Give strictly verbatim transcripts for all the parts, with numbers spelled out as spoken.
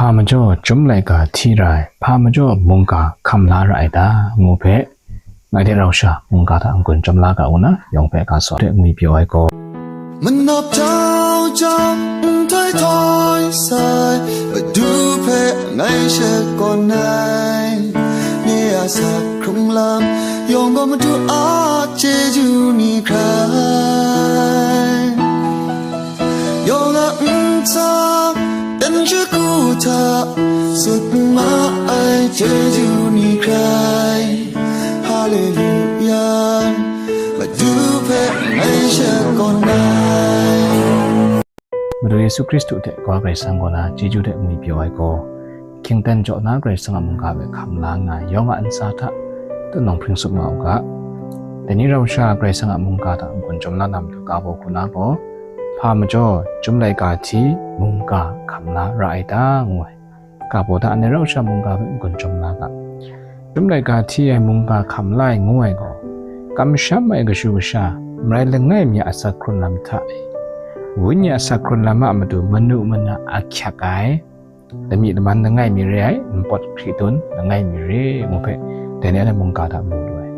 Hpa majaw chyum laika hti ra ai, hpa majaw mungga hkam la ra ai ta, ngu hpe, ngai hte rau sha mungga hta n-gun chyawm la ga u na, yawng hpe ga saw hte ngwi pyaw ai gaw, မနှောက်ကြောင့် ထိုင်ထိုင်ဆိုင် ဘဒူဖဲ ငိုင်းရှက်ကော်နိုင် နေရစာ ခုံလမ်း ယွန်ကောမတူ အား ကျေးဇူး နေ ခိုင် ယွန်က အင်း သာ တန်ချစ် ကူ ထ စွတ် မ အိုင် ကျေးဇူး နေ ခိုင် ဟာလေလုယာ ဘဒူဖဲ ငိုင်းရှက်ကော်နိုင် Madu Yesu Hkristu hte Kawa Karai Kasang kaw na chyeju hte ngwi pyaw ai gaw, hkyingten jaw na Karai Kasang a mungga hpe hkam la nga ai yawng a ntsa hta, tanawng hpring tsup nga u ga. Dai ni rau sha Karai Kasang a mungga hta n-gun chyawm la na matu ka baw hku na gaw, hpa majaw, chyum laika hti, mungga hkam la ra ai ta, ngu ai. Ka baw hta anhte rau sha mungga hpe n-gun chyawm la ga. Chyum laika hti ai mungga hkam la ai ngu ai gaw, kamsham ai kashu kasha, marai langai mi a asak hkrun lam hta e, Wenyi a asak hkrun lam a matu manu mana ahkyak ai, lami laman langai mi re ai, npawt hkritun langai mi re, ngu hpe, dai ni anhte mungga hta mu lu ai.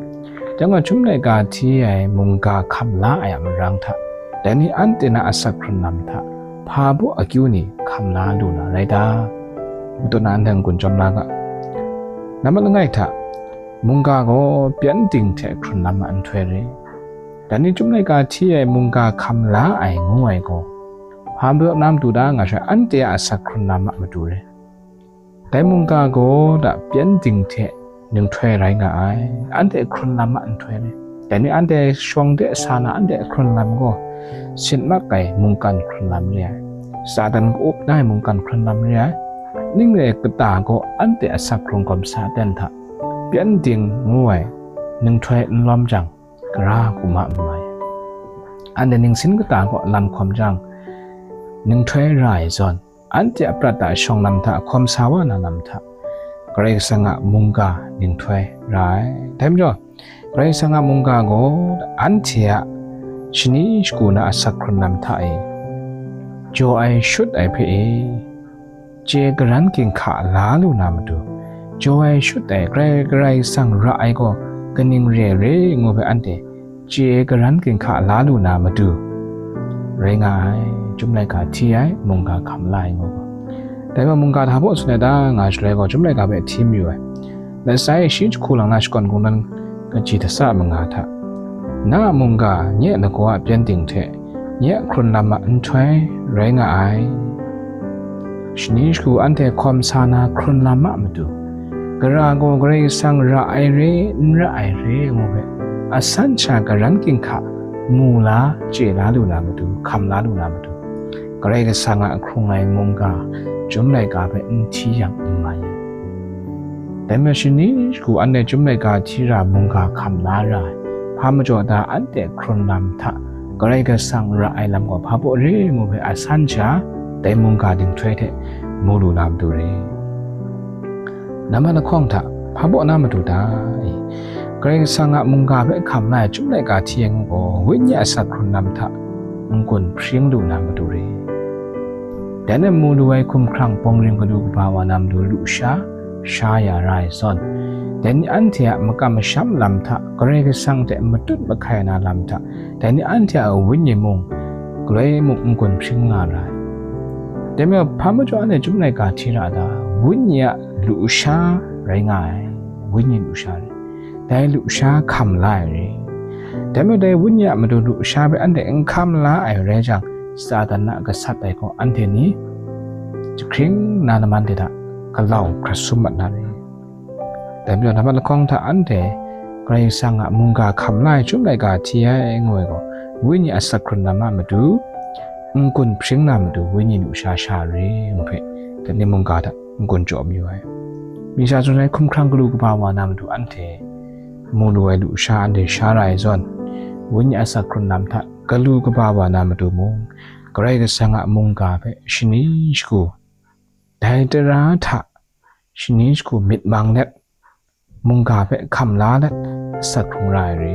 Dai gaw, chyum laika hti ai mungga hkam la ai a marang hta, dai ni anhte na asak hkrun lam hta, hpa baw akyu ni hkam la lu na rai ta? Matu na anhte n-gun chyawm la ga. Nambat langai hta, mungga gaw pyengdin hte hkrun lam a nhtoi re. Dai ni chyum laika hti ai mungga hkam la ai ngu ai gaw, hpa baw na matu ta nga sha, anhte a asak hkrun lam a matu re. Dai mungga gaw da pyengdin hte ninghtoi rai nga ai, anhte hkrun lam a nhtoi re. Dai ni anhte shawng de sa na anhte hkrun lam gaw, sin mak ai mungkan hkrun lam re ai, Satan ka-up na ai mungkan hkrun lam re ai, ning re ai kata gaw anhte asak hkrung gawm sa ten hta, pyengdin ngu ai ninghtoi n lawm jang, gara hku ma n mai. Anhte ningsin kata gaw lam hkawm jang, ninghtoi ra ai zawn, anhte a prat a shawng lam hta hkawm sa wa na lam hta, Karai Kasang a mungga ninghtoi ra ai. Dai majaw, Karai Kasang a mungga gaw anhte a shani shagu na asak hkrun lam hta e, jaw ai shut ai hpe e, chye karan ginhka la lu na matu, jaw ai shut ai Karai, Karai Kasang ra ai gaw kaning re ai re ngu hpe anhte chye karan ginhka la lu na matu rai nga ai, chyum laika hti ai mungga hkam la ai ngu gaw. Dai gaw mungga hta baw tsun ai ta nga shaloi gaw, chyum laika hpe hti mayu ai. Lasai shi jahku lang na shakawn kungdawn kaji dasa manga hta, na a mungga nye lagaw a pyengdin hte nye a hkrun lam a nhtoi rai nga ai. Shani shagu anhte hkawm sa na hkrun lam a matu, gara gaw Karai Kasang ra ai re, n ra ai re ngu hpe, asan sha karan ginhka mu la chye la lu na matu, hkam la lu na matu, Karai Kasang a hkrung ai mungga, chyum laika hpe n hti yang n mai ai. Dai majaw shani shagu anhte chyum laika hti ra mungga hkam la ra ai, hpa majaw ta anhte hkrun lam hta Karai Kasang ra ai lam gaw hpa baw re ngu hpe asan sha dai mungga ninghtoi hte mu lu na matu re. Nambat lahkawng hta, hpa baw na matu ta e? Karai Kasang a mungga hpe hkam la ai chyum laika hti ai ngu gaw, Wenyi a asak hkrun lam hta n-gun hpring lu na matu re. Dai na mu lu ai hkumhkrang bawng ring galu kaba wa na matu lusha, sha ya ra ai zawn, dai ni anhte a makam masham lam hta, Karai Kasang hte matut mahkai na lam hta, dai ni anhte a wenyi mung, galoi mung n-gun hpring nga ra ai. Dai majaw, hpa majaw anhte chyum laika hti ra ta? Wenyi a lusha rai nga ai, wenyi lusha rai. Dai lusha hkam la ai re. Dai majaw, dai wenyi a matu lusha hpe anhte n hkam la ai rai jang, Satan a gasat ai gaw anhte ni jahkring na laman de hta galau hkrat sum mat na re. Dai majaw, nambat lahkawng hta anhte Karai Kasang a mungga hkam la ai chyum laika hti ai ngu ai gaw, wenyi a asak hkrun lam a matu, n-gun hpring na matu, wenyi lusha sha re ngu hpe, dai ni mungga hta n-gun jaw mayu ai. Myit sha tsun ai hkumhkrang galu kaba wa na matu anhte mu lu ai lusha anhte sha ra ai zawn, wenyi a asak hkrun lam hta galu kaba wa na matu mung, Karai Kasang a mungga hpe shani shagu, dai tara hta shani shagu myit mang let, mungga hpe hkam la let, asak hkrung ra ai re.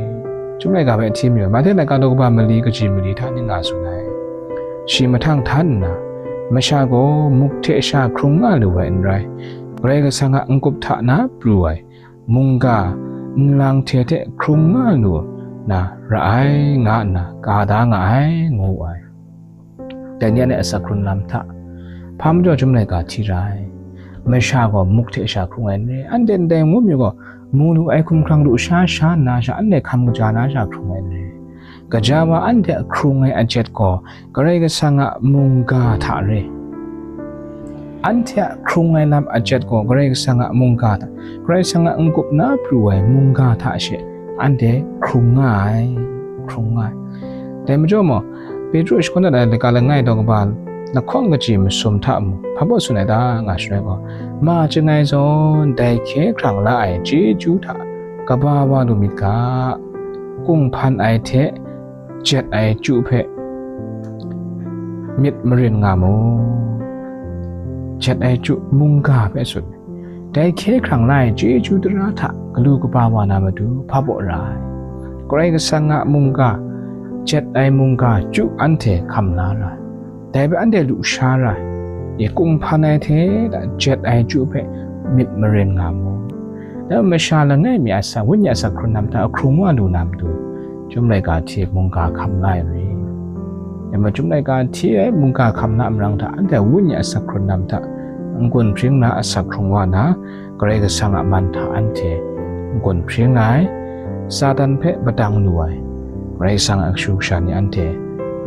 Chyum laika hpe hti mayu ai. Mahte laika daw kaba mali kaji mali hta ning nga tsun ai. Shi mahtang htan nna, Masha gaw muk hte sha hkrung nga lu ai n rai, Karai Kasang a n-gup hta na pru ai mungga nlang hte hte hkrung nga lu na ra ai, nga nna ka da nga ai, ngu ai. Dai ni anhte asak hkrun lam hta, hpa majaw chyum laika hti ra ai. Masha gaw muk hte sha hkrung ai n rai, anhte ndai ngu mi gaw, mu lu ai hkumhkrang lusha sha nna sha, anhte hkam kaja na sha hkrung ai n rai. Kaja wa anhte a hkrung ai ajet gaw Karai Kasang a mungga hta re. Anhte a hkrung ai lam ajet gaw Karai Kasang a mungga hta, Karai Kasang a n-gup na pru ai mungga hta she anhte hkrung nga ai, hkrung nga ai. Dai majaw mung, Petru shakawn dat ai laika langai daw kaba lahkawng kaji masum hta mung, hpa baw tsun ai ta nga shaloi gaw, ma chyangai zawn dai hkye hkrang la ai chyeju hta kaba wa lu myit ga, kunghpan ai hte jet ai chyu hpe myit marin nga mu. Jet ai chyu mungga hpe tsun. Dai hkye hkrang la ai chyeju tara hta galu kaba wa na matu hpa baw ra ai. Karai Kasang a mungga, jet ai mungga chyu anhte hkam la ra ai. Dai hpe anhte lusha ra ai. E, kunghpan ai hte jet ai chyu hpe myit marin nga mu. Dai masha langai mi a sa, wenyi a asak hkrun lam hta hkrung wa lu na matu, chyum laika hti ai mungga hkam la ai re. Dai ma chyum laika hti ai mungga hkam na marang hta, anhte wenyi a asak hkrun lam hta n-gun hpring na asak hkrung wa na, Karai Kasang a man hta anhte n-gun hpring ai, Satan hpe padang lu ai, Karai Kasang a kashu kasha ni anhte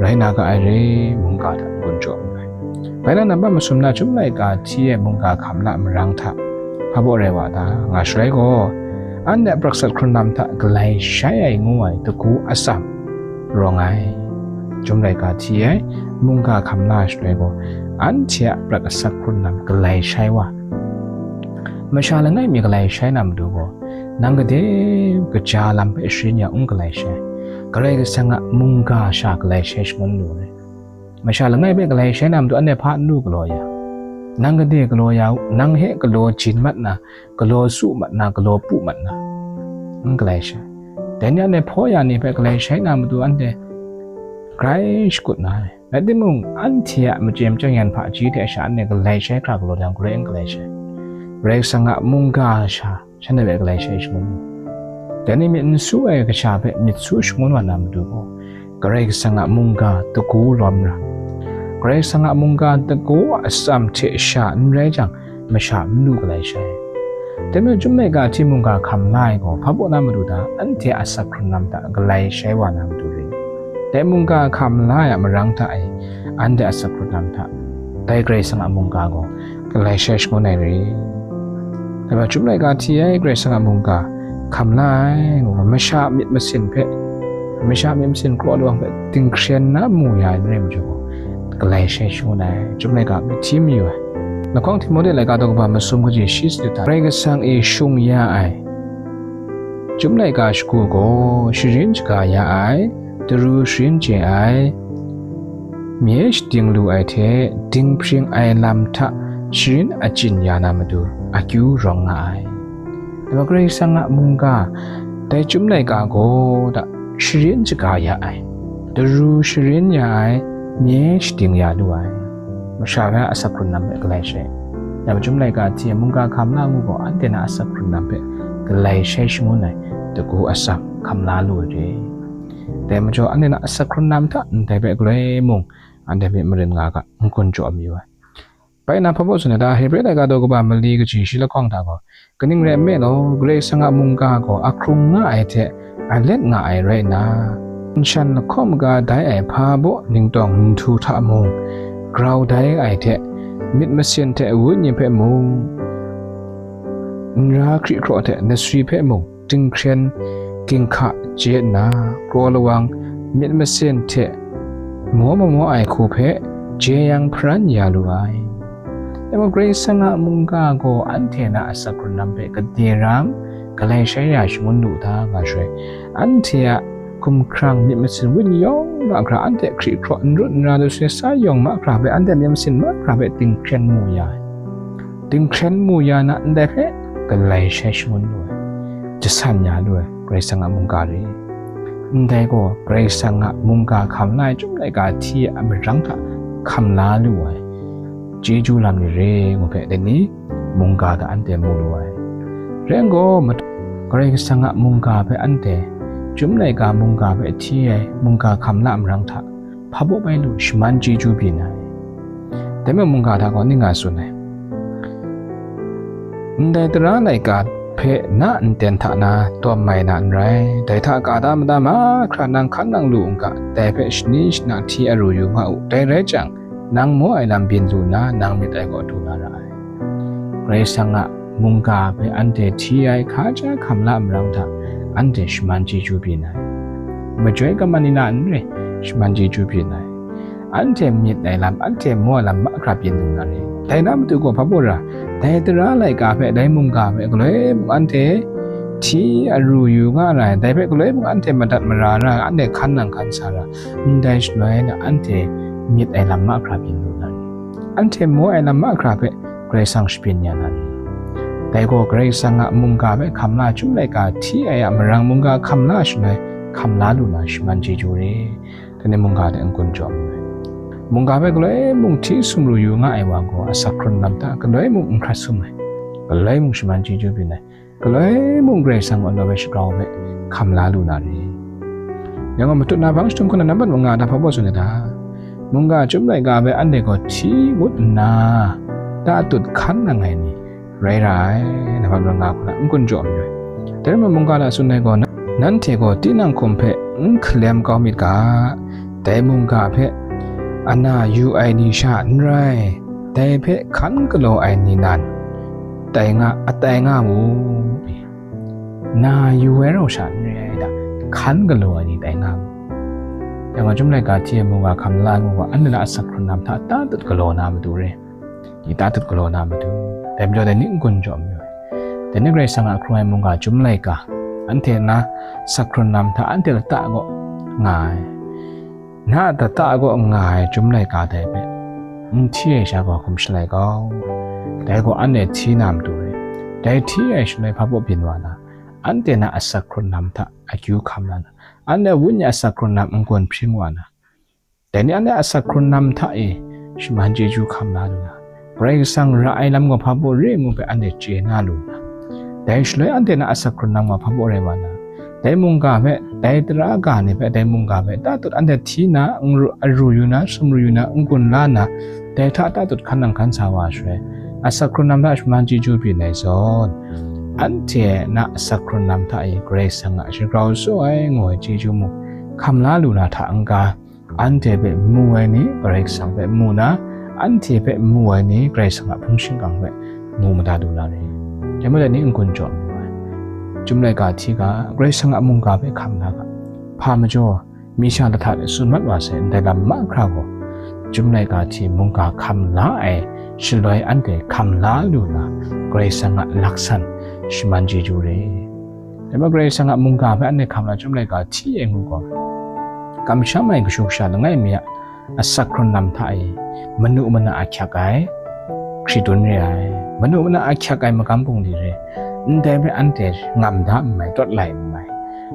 rai na ga ai re, mungga hta n-gun jaw lu ai. Bai na, nambat masum na chyum laika hti ai mungga hkam na marang hta hpa baw rai wa ta nga shaloi gaw, anhte a prak sat hkrun lam hta galai shai ai ngu ai dagu atsam rawng ai. Chyum laika hti ai mungga hkam na shaloi gaw, anhte a prak sat hkrun lam galai shai wa. Masha langai mi galai shai na matu gaw, nang gade kaja lam hpe sharin ya n galai shai. Karai Kasang a mungga sha galai shai shangun lu ai. Masha langai hpe galai shai na matu anhte hpa n lu galaw ya. Nang gade galaw ya u, nang hpe galaw jin mat na, galaw su mat na, galaw pu mat na, n galai shai. Dai ni anhte hpaw ya ni hpe galai shai na matu anhte grai shakut na ai. Rai timung, anhte a machye machyen yan hpaji hte sha anhte galai shai hkra galaw jang, galoi n galai shai. Karai Kasang a mungga sha shanhte hpe galai shai shangun mu. Dai ni myit n su ai kasha hpe myit su shangun wa na matu gaw, Karai Kasang a mungga dagu lawm ra. Karai Kasang a mungga dagu a atsam hte sha n rai jang, masha n lu galai shai. Dai majaw, chyum laika hti mungga hkam la ai gaw, hpa baw na matu hta, anhte a asak hkrun lam hta galai shai wa na matu re. Dai mungga hkam la ai a marang hta e, anhte a asak hkrun lam hta, dai Karai Kasang a mungga gaw galai shai shangun ai re. Dai majaw, chyum laika hti ai Karai Kasang a mungga hkam la ai, ngu masha myit masin hpe, masha myit masin kraw lawang hpe dinghkren na mu ya ai n rai majaw gaw, galai shai shangun ai, chyum laika hti mayu ai. Lahkawng Timote laika daw kaba masum kaji shi sanit hta, Karai Kasang e shung ya ai, chyum laika shagu gaw sharin shaga ya ai, daru sharin chye ai, mye shading lu ai hte dinghpring ai lam hta sharin achyin ya na matu akyu rawng nga ai. Dai wa Karai Kasang a mungga, dai chyum laika gaw da sharin shaga ya ai, daru sharin ya ai, mye shading ya lu ai. Masha hpe a asak hkrun lam hpe galai shai. Dai majaw, chyum laika hti ai mungga hkam la ngu gaw, anhte na asak hkrun lam hpe galai shai shangun ai dagu atsam hkam la lu ai re. Dai majaw, anhte na asak hkrun lam hta ndai hpe galoi mung, anhte myit marin nga ga, n-gun jaw mayu ai. Bai na, hpa baw tsun ai ta, Hebre laika daw kaba mali kaji shi lahkawng hta gaw, kaning rai nme law, Karai Kasang a mungga gaw a hkrung nga ai hte a let nga ai rai nna, nshan lahkawng maga dai ai hpa baw ningtawng nhtu hta mung, grau dai ai hte, myit masin hte wenyi hpe mung, n ra hkri hkraw hte naswi hpe mung, dinghkren ginhka chye nna, kraw lawang myit masin hte maw mamaw ai hku hpe jeyang hparan ya lu ai. Dai majaw, Karai Kasang a mungga gaw anhte na asak hkrun lam hpe gade ram galai shai ya shangun lu ta nga shaloi, anhte a hkumhkrang myit masin wenyi yawng mahkra, anhte hkri hkraw n rut n ra, daswi sa yawng mahkra hpe, anhte myit masin mahkra hpe dinghkren mu ya ai. Dinghkren mu ya na ndai hpe galai shai shangun lu ai, jasan ya lu ai, Karai Kasang a mungga re. Ndai gaw Karai Kasang a mungga hkam la ai, chyum laika hti a marang hta hkam la lu ai, chyeju lam ni re ngu hpe dai ni mungga hta anhte mu lu ai. Rai nme law, Karai Kasang a mungga hpe anhte, chyum laika mungga hpe hti ai mungga hkam la marang hta, hpa baw bai lu, shaman chyeju byin ai. Dai majaw mungga hta gaw ning nga tsun ai, ndai tara laika hpe na nten hta na tawm mai na n rai, dai hta ka da mada mahkra nang hkan nang lu n ga, dai hpe shani shana hti aru yu nga u, dai rai jang, nang maw ai lam byin lu nna, nang myit ai gaw du na ra ai. Karai Kasang a mungga hpe anhte hti ai hkaja hkam la marang hta, anhte shaman chyeju byin ai. Majoi kaman ni na n re, shaman chyeju byin ai. Anhte myit ai lam, anhte maw ai lam mahkra byin lu na re. Dai na matu gaw hpa baw ra, dai tara laika hpe, dai mungga hpe galoi mung anhte hti aru yu nga ra ai, dai hpe galoi mung anhte madat mara ra ai, anhte hkan nang hkan sa ra, ndai shaloi na anhte myit ai lam mahkra byin lu na re. Anhte maw ai lam mahkra hpe Karai Kasang shabyin ya na re. Dai gaw Karai Kasang a mungga hpe hkam la, chyum laika hti ai a marang mungga hkam la shaloi hkam la lu na, shaman chyeju re. Dai ni mungga hte n-gun jaw mayu ai. Mungga hpe galoi mung hti sumru yu nga ai wa gaw, asak hkrun lam hta galoi mung n hkrat sum ai, galoi mung shaman chyeju byin ai, galoi mung Karai Kasang a naw hpe shagrau hpe hkam la lu na re. Yang gaw, matut na hpang jahtum hkun na nambat manga hta hpa baw tsun ai ta? Mungga chyum laika hpe anhte gaw hti ngut nna, ta tut hkan nang ai ni rai ra ai, nambat manga hku na n-gun jaw mayu ai. Dai rai nme law, mungga hta tsun ai gaw, nanhte gaw tinang hkum hpe n hkalem kau myit ga, dai mungga hpe ana yu ai ni sha n rai, dai hpe hkan galaw ai ni nan tai nga, atai nga mu. Na yu ai rau sha n re ai da, hkan galaw ai ni tai nga mu. Yang gaw, chyum laika hti ai mungga hkam la ai ngu gaw, anhte na asak hkrun lam hta ta tut galaw na matu re, ni ta tut galaw na matu, dai majaw dai ni n-gun jaw mayu ai. Dai ni Karai Kasang a hkrung ai mungga chyum laika, anhte na asak hkrun lam hta anhte lata kaw nga ai, na a lata kaw nga ai chyum laika dai hpe n hti ai sha gaw hkum shalai kau. Dai gaw anhte hti na matu re, dai hti ai shaloi hpa baw byin wa na, anhte na asak hkrun lam hta akyu hkam la na, anhte Wenyi a asak hkrun lam n-gun hpring wa na, dai ni anhte asak hkrun lam hta e shaman chyeju hkam la lu na, Karai Kasang ra ai lam gaw hpa baw re ngu hpe anhte chye na lu na, dai shaloi anhte na asak hkrun lam gaw hpa baw rai wa na, dai mungga hpe, dai tara ga ni hpe, dai mungga hpe ta tut anhte hti na, n ru, aru yu na, sumru yu na, n-gun la na, dai hta ta tut hkan nang hkan sa wa shaloi, asak hkrun lam hta shaman chyeju byin ai zawn, anhte na asak hkrun lam hta e Karai Kasang a shagrau tsaw ai ngu ai chyeju mung hkam la lu na hta n-ga, anhte hpe mu ai ni Karai Kasang hpe mu na, anhte hpe mu ai ni Karai Kasang a hpung shingkang hpe mu mada lu na re. Dai majaw dai ni n-gun jaw mayu ai. Chyum laika hti ga, Karai Kasang a mungga hpe hkam la ga, hpa majaw mi sha lahta de tsun mat wa sai, ndai lam mahkra gaw, chyum laika hti mungga hkam la ai shaloi anhte hkam la lu na, Karai Kasang a laksan shaman chyeju re. Dai majaw Karai Kasang a mungga hpe anhte hkam la, chyum laika hti ai ngu gaw, kamsham ai kashu kasha langai mi a asak hkrun lam hta e manu mana ahkyak ai hkritun re ai, manu mana ahkyak ai magam bungli re, ndai hpe anhte ngam da n mai, tawt lai n mai.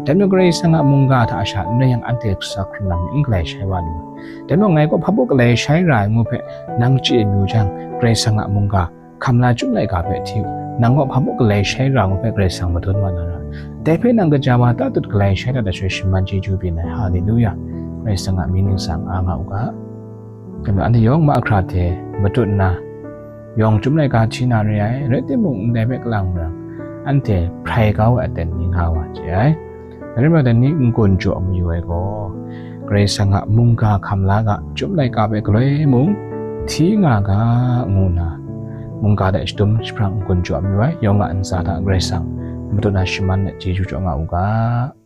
Dai majaw Karai Kasang a mungga hta sha n rai yang, anhte asak hkrun lam ni n galai shai wa lu. Dai majaw ngai gaw hpa baw galai shai ra ai ngu hpe nang chye mayu jang, Karai Kasang a mungga hkam la, chyum laika hpe hti u, nang gaw hpa baw galai shai ra ngu hpe Karai Kasang madun wa na ra, dai hpe nang kaja wa ta tut galai shai dat ai shaloi shaman chyeju byin ai. Haleluya! Karai Kasang a mying ningsang a nga u ga. Dai majaw anhte yawng mahkra hte matut nna, yawng chyum laika hti na re ai, rai timung, ndai hpe kalang marang, anhte hprai kau ai aten ni nga wa chye ai. Dai rai majaw dai ni n-gun jaw mayu ai gaw, Karai Kasang a mungga hkam la ga, chyum laika hpe galoi mung hti nga ga, ngu nna, mungga dai shadum jahprang n-gun jaw mayu ai. Yawng a ntsa hta Karai Kasang matut na shaman let chyeju jaw nga u ga.